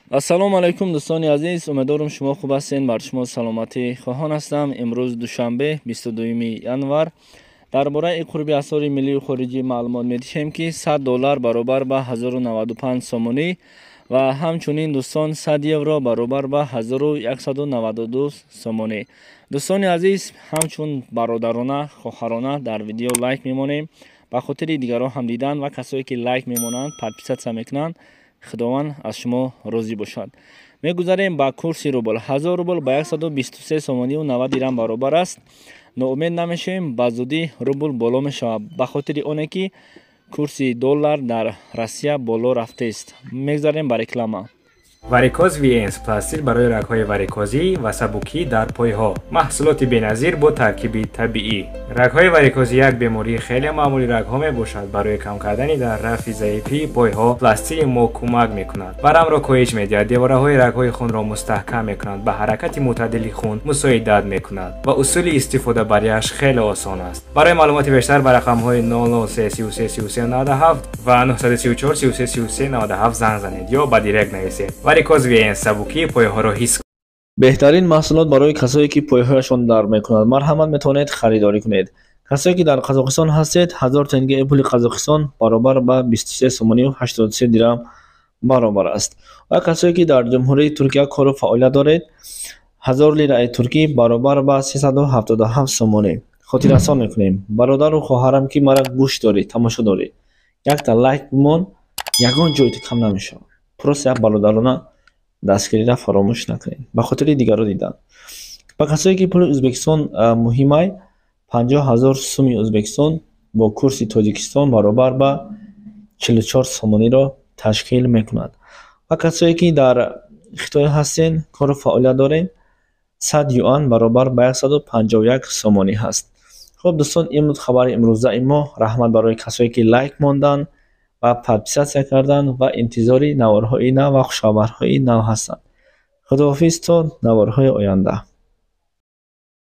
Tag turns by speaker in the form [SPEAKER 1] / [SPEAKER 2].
[SPEAKER 1] Ассалому алайкум, дӯстони азиз, умедворам, шумо хуб ҳастед, бар шумо саломатӣ хоҳон ҳастам. Имрӯз душанбе, 22 январ. Дар бораи қурби асъори миллию хориҷӣ маълумот медиҳем, ки 100 доллар баробар ба 1095 сомонӣ ва ҳамчунин, дӯстон, 100 евро баробар ба 1192 сомонӣ. Дӯстони азиз, ҳамчун бародарона, хоҳарона дар видео лайк мемонем, ба хотири дигарон ҳам дидан, ва касое ки лайк мемонанд, подписаться мекунанд, Худованд аз шумо розӣ бошад. Мегузарем ба курси рубл. 1000 рубл ба 123 сомонию 90 дирам баробар аст. Ноумед намешавем, ба зудӣ рубл боло мешавад, ба хотири оне ки курси доллар дар Россия боло рафтааст. Мегузарем ба реклама.
[SPEAKER 2] Варикоз Венс пластил барои рагҳои варикозӣ ва сабукӣ дар пойҳо. Маҳсулоти беназир бо таркиби табиӣ. Рагҳои варикозӣ як бемории хеле маъмули рагҳо мебошад. Барои кам кардани дар рафъи заифии пойҳо пластили мо кӯмак мекунад. Варамро коҳиш медиҳад, девораҳои рагҳои хунро мустаҳкам мекунад, ба ҳаракати мӯътадили хун мусоидат мекунад ва усули истифодабарияш хеле осон аст. Барои маълумоти бештар ба рақамҳои 003 33 33 97 ва 934 33 33 97 занг занед ё ба директ нависед. Варикоз Венс, сабукии пойҳоро ҳис.
[SPEAKER 1] Беҳтарин маҳсулот барои касое ки пойҳояшон дард мекунад. Марҳамат, метавонед харидорӣ кунед. Касое ки дар Қазоқистон ҳастед, 1000 тенге пули Қазоқистон баробар ба 23 сомонию 83 дирам баробар аст. Ва касое ки дар Ҷумҳурии Туркия кору фаъолият доред, 1000 лираи туркӣ баробар ба 377 сомонӣ. Хотиррасон мекунем, бародару хоҳарам, ки мара гӯш дорӣ, тамошо дорӣ, якта лайк бимон, ягон ҷойто кам намешавад. Просто як бародарона дастгириро фаромӯш накунед, ба хотири дигарро дидан. Ба касое ки пули Ӯзбекистон муҳимай, 50 000 суми Ӯзбекистон бо курси Тоҷикистон баробар ба 44 сомониро ташкил мекунад. Ва касое ки дар Хитой ҳастен, кору фаъолият доред, 100 юан баробар ба 151 сомонӣ ҳаст. Хуб, дӯстон, ин буд хабари имрӯзаи мо. Раҳмат барои касое ки лайк монданд ва подписаться карданд ва интизори наворҳои нав ва хушхабарҳои нав ҳастанд. Худоҳофиз то наворҳои оянда.